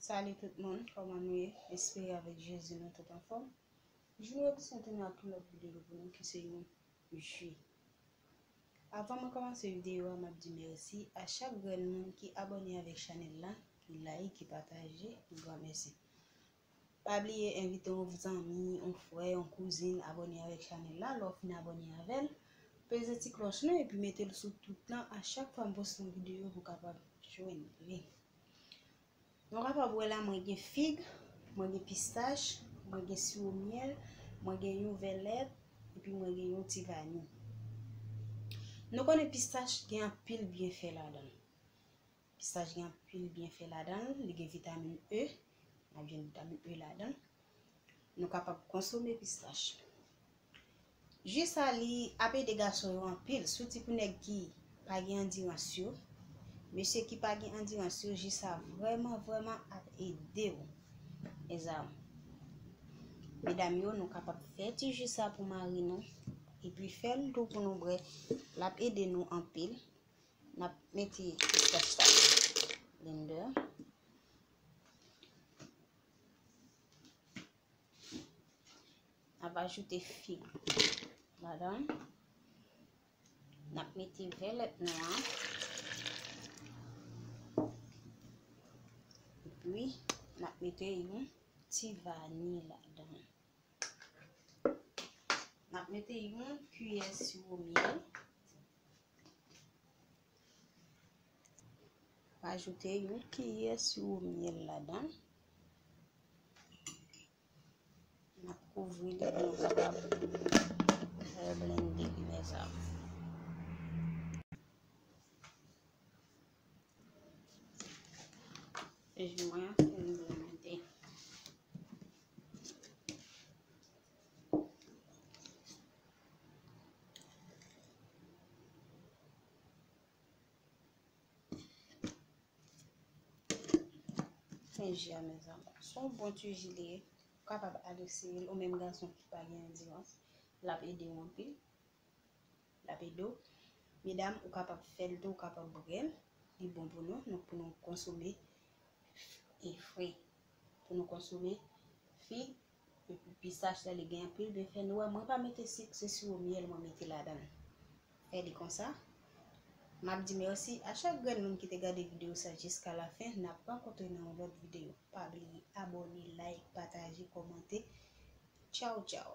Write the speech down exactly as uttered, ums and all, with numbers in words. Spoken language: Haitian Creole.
Salut tout moun, kòman nou ye? Espere avèk Jezi nou tout anfòm. Jodi nou reprezante nou ak yon lòt videyo pou nou ki se yon ji. Avan mwen kòmanse videyo a, m ap di mèsi a chak grenn moun ki abòne avèk chanèl la, ki like, ki pataje, yon gran mèsi. Pa bliye envite yon zanmi, yon frè, yon kouzin abòne avèk chanèl la. Lè w fin abòne avè l, peze ti klòch lan epi mete l sou tout lan. A chak fwa m poste yon videyo, pou w kapab jwenn li. Nou kapab wè la, mwen gen fig, mwen gen pistach, mwen gen siwo myèl, mwen gen yon vèlèt, epi mwen gen yon ti vani. Nou konnen pistach gen anpil byenfè ladan l. Pistach gen anpil byenfè ladan l, li gen vitamin E, n ap jwenn vitamin E ladan l. Nou kapab konsome pistach. Ji sa li ap ede gason yo anpil, sitou pou nèg ki pa gen andirans yo. Mesye ki pa gen andirans yo, ji sa vrèman, vrèman ap ede w. Mezanmi, medam yo, nou kapab fè ti ji sa pou mari nou, epi fè l tou pou nou bwè. L ap ede nou anpil. N ap mete pistach sa nan blender. N ap ajoute fig ladan. N ap mete vèlèt nou an. Epi, n ap mete yon ti vani ladan. N ap mete yon kiyè siwo myèl. Rajoute yon kiyè siwo myèl ladan. N ap kouvri li pou nou kapab fè blende li, mezanmi. Ji mwen an fin blende. Men ji a, mezanmi. Se yon bon ti ji li ye. Ou kapab ale eseye l, ou menm gason ki pa gen andirans. L ap ede w anpil. L ap ede w. Medam, ou kapab fè l tou, ou kapab bwè l. Li bon pou nou, nou, pou nou konsome e fre. Pou nou konsome fig, epi pistach la, li gen anpil byenfè. Nou wè, mwen pa mete sik, se siwo myèl mwen mete ladan l. Fè li konsa. M ap di mèsi a chak grenn moun ki te gade videyo sa jiska lafen. N ap rankontre nan yon lòt videyo. Pa bliye abòne, like, pataje, kòmante. Tchaw, tchaw.